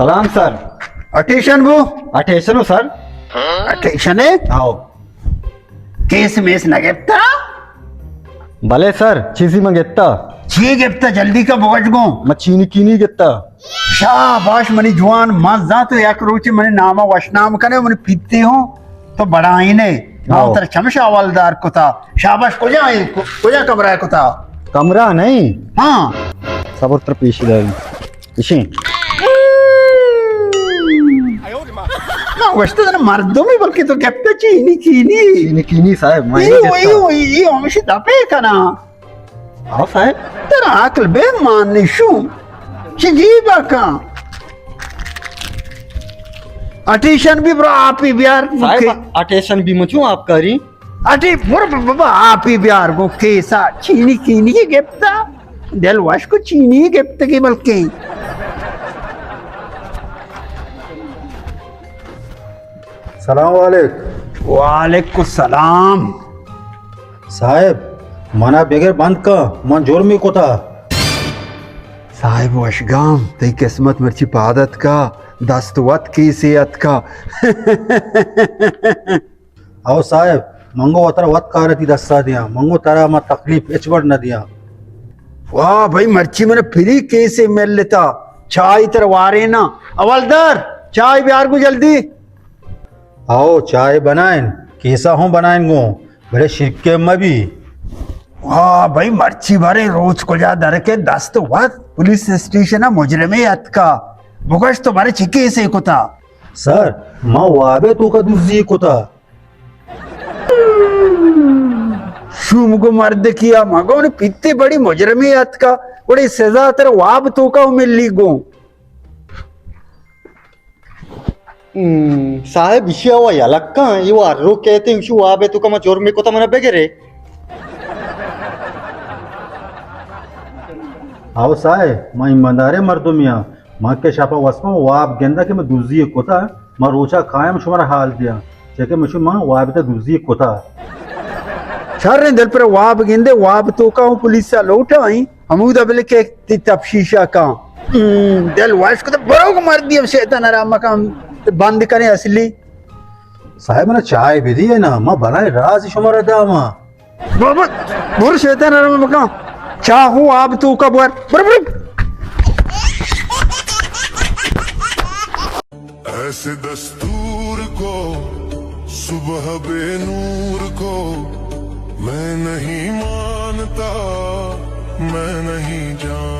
سلام سر۔ اٹیشن بو؟ اٹیشن ہو سر۔ اٹیشن ہے؟ آؤ۔ کیس میس نہ گپتا؟ بلے سر، چیزی من گپتا۔ چی گپتا؟ جلدی کا بگٹ گوں۔ من چینی کینی گپتا۔ شاباش منی جوان، من زان تو یک روچے منی نام وشنام کنے، منی پیتی ہوں تو بڑائینے۔ من آؤ۔ تر چمش حوالدار کتا۔ شاباش، کجا ہے؟ کجا کمرہ ہے کتا؟ کمرہ نہیں۔ ہاں۔ صبر تر پیش داری۔ اشیں۔ نہ، گوشت دن مردمی، بلکہ تو گپت چینی کینی۔ چینی کینی صاحب، میں ایو، نہیں گپتا۔ ایو، ایو، ہمیشہ دپے کنا۔ ہاں صاحب۔ ترا عقل بے مان نشو۔ چی جی باکا؟ اٹیشن بھی برو، آپی بیار۔ صاحب، اٹیشن بھی مچوں آپ کاری۔ اٹی برو بابا، آپی بیار گو کیسا۔ چینی کینی گپتا۔ دل وش کو چینی گپت کی بلکیں۔ سلام علیک۔ وعلیکم السلام۔ صاحب، منا بغیر بند کا، من جرمی کتا۔ صاحب وشگام، تئی قسمت مرچی پاد اتکا، دست وت کیسے اتکا۔ او صاحب، منگو وترا وت کارتی دستا دیاں، منگو ترا ما تکلیف ہچ بر نہ دیاں۔ واہ بھائی، مرچی من پری کیسے ملتا، چائے تر وارینا۔ حوالدار، چائے بیار گو جلدی۔ آؤ، چائے بنائیں، کیسا ہوں بنائیں گوں، بلے شرکے مبی۔ واہ بھائی، مرچی بارے روچ کجا درکے دست وت پولیس اسٹیشن مجرمے اتکا۔ بگوش تو بارے چی کیسے کتا؟ سر، ما وابے توکا دزی کتا۔ شوم گو مرد کیا مگو نے پیتے بڑی مجرمے اتکا، بڑی سزا تر واب توکا ملی گو۔ ہم، صاحب، ایشی ءَ وا یلہ کن، اے وا ہر رو کئیت، ایشی واب ءِ توکا ما جرمے کتا، منا بگرے۔ آؤ صاحب، ما ایمانداریں مردمے آں، ما کہ شپا وسپا واب گندا کہ ما دزی کتا، ما روچا کایم شمارا حال دیاں، چہ کہ مشو ما واب تا دزی کتا۔ شریں دل پر واب گندے، واب توکا ہوں پولیس ءَ لوٹائیں۔ ہمودا بلے کہ تئی تپشیشا کاں۔ ہم، دل وش کت، برو کہ مردی اب شیطان آرام مکان بند کنے اصلی۔ صاحب، منا چائے بدیے نا، ما بلائیں راز شمارا داما۔ بابا، برو شیطان آرام مکان۔ چاہ ہو آب توکا بور۔ برو، برو۔ ایسے دستور کو صبح بے نور کو میں نہیں مانتا، میں نہیں جانتا۔